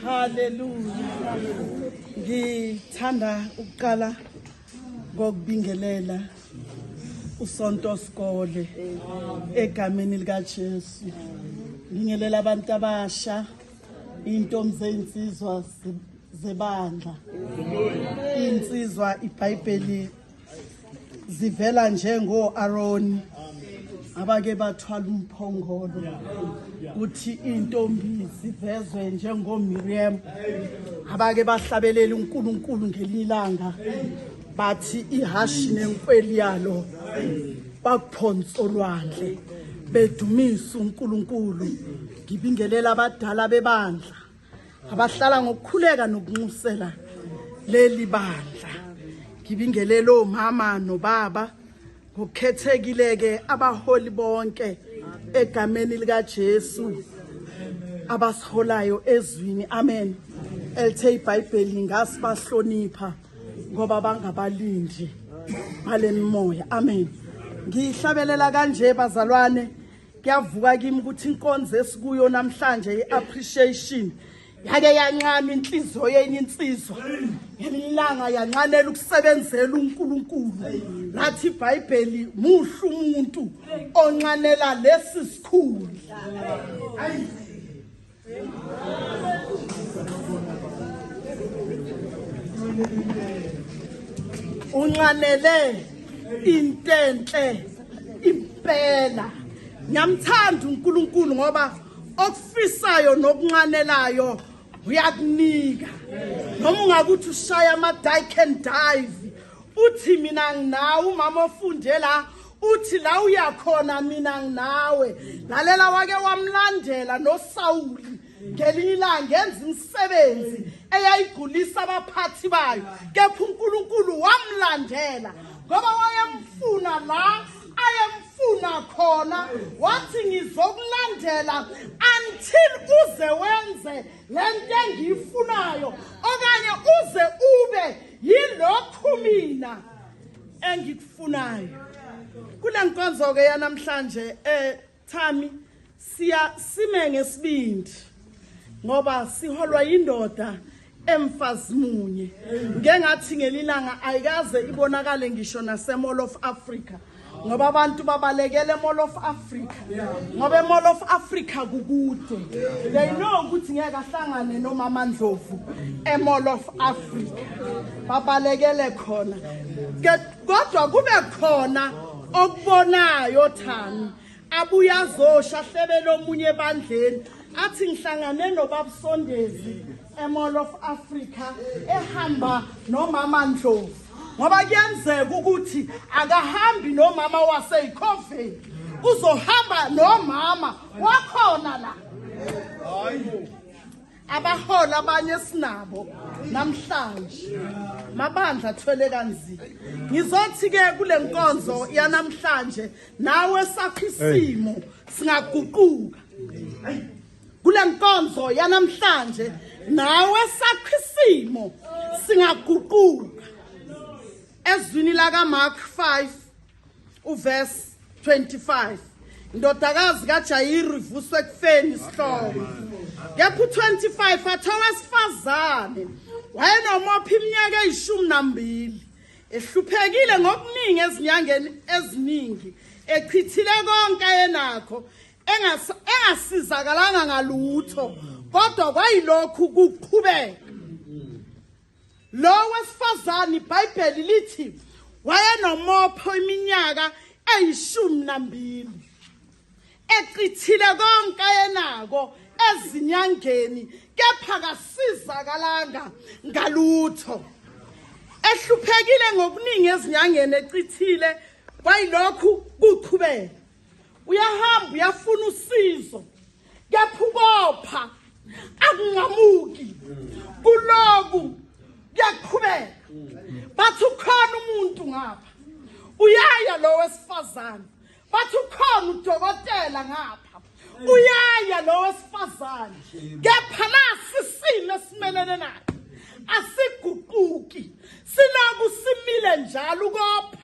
Haleluya. Ngithanda ukuqala ngokubingelela usonto sikole egameni lika Jesu. Ngibingelela abantu abasha, intombi zezinsizwa zebandla. Insizwa iBhayibheli zivela njengo-Aroni abake bathwala umphongolo kuthi intombi zivezwe njengoMiriam abake bahlabelela uNkulunkulu ngelinye ilanga bathi ihashi nenkweli yalo bakuphonsa olwandle bedumisa uNkulunkulu. Ngibingelela abadala bebandla abahlala ngokukhuleka nokunxusela leli bandla. Ngibingelele omama nobaba ngokukhethekile ke abaholi bonke egameni lika Jesu abasiholayo ezwini. Amen. Elithe iBhayibheli ngasibahlonipha ngoba bangabalindi balemimoya. Amen. Ngihlabelela kanje bazalwane, kuyavuka kimi ukuthi inkonzo esikuyo namhlanje i-appreciation yake yancama inhliziyo yenye insizwa ngelinye ilanga yanxanela ukusebenzela uNkulunkulu. Lathi iBhayibheli muhle umuntu onxanela lesi sikhundla. Unxanele intenhle impela. Ngiyamthanda uNkulunkulu ngoba okufisayo nokunxanelayo uyakunika. Noma ungakuthi ushaya ama die can dive, uthi mina nginawe. Umama ofunde la uthi la uyakhona mina nginawe. Lalela, wake wamlandela noSawuli ngelinye ilanga enza imisebenzi eyayigulisa abaphathi bayo, kepha uNkulunkulu wamlandela ngoba wayemfuna la ayemfuna khona. Wathi ngizokulandela until uze wenze lento engiyifunayo okanye uze ube yilokhu mina engikufunayo. Kule nkonzo ke yanamhlanje, Thami, siya sime ngesibindi ngoba siholwa indoda emfazi munye. Ngengathi ngelilanga ayikaze ibonakale ngisho nase Mall of Africa, ngoba abantu babalekele eMall of Africa, ngoba eMall of Africa kukude. They know ukuthi ngeke ahlangane nomama Ndlovu eMall of Africa, babalekele khona. Kodwa kube khona okubonayo Thami, abuye azosha ahlebele omunye ebandleni athi ngihlangane nobabusondezi eMall of Africa ehamba nomama Ndlovu, ngoba kuyenzeka ukuthi akahambi nomama waseyikhoveni, uzohamba nomama wakhona la. Abahola abanye sinabo namhlanje mabandla athwele kanzima. Ngizothi ke kule nkonzo yanamhlanje nawe sakho isimo singaguquka. Kule nkonzo yanamhlanje nawe sakho isimo singaguquka. Ezwini laka Mark 5 uverse 25, indodakazi kaJayiru ivuswe ekufeni isihloko. Kepha u25 athi owesifazane wayenomopha iminyaka eyishumi nambili, ehluphekile ngokuningi ezinyangeni eziningi, echithile konke ayenakho, engasizakalanga ngalutho, kodwa kwayilokhu kuqhubeka. Lo wesifazane iBhayibheli lithi wayenomopho iminyaka eyishumi nambili, echithile konke ayenako ezinyangeni, kepha kasizakalanga ngalutho, ehluphekile ngokuningi ezinyangeni, echithile, kwayilokhu kuqhubeka. Uyahamba uyafuna usizo, kepha ukopha akunqamuki, kuloku kuyaqhubeka. Bathi ukhona umuntu ngapha, uyaya lo wesifazane. Bathi ukhona udokotela ngapha, uyaya lo wesifazane. Kepha nasi isimo esimelene naye asiguquki, siloku simile njalo ukopha.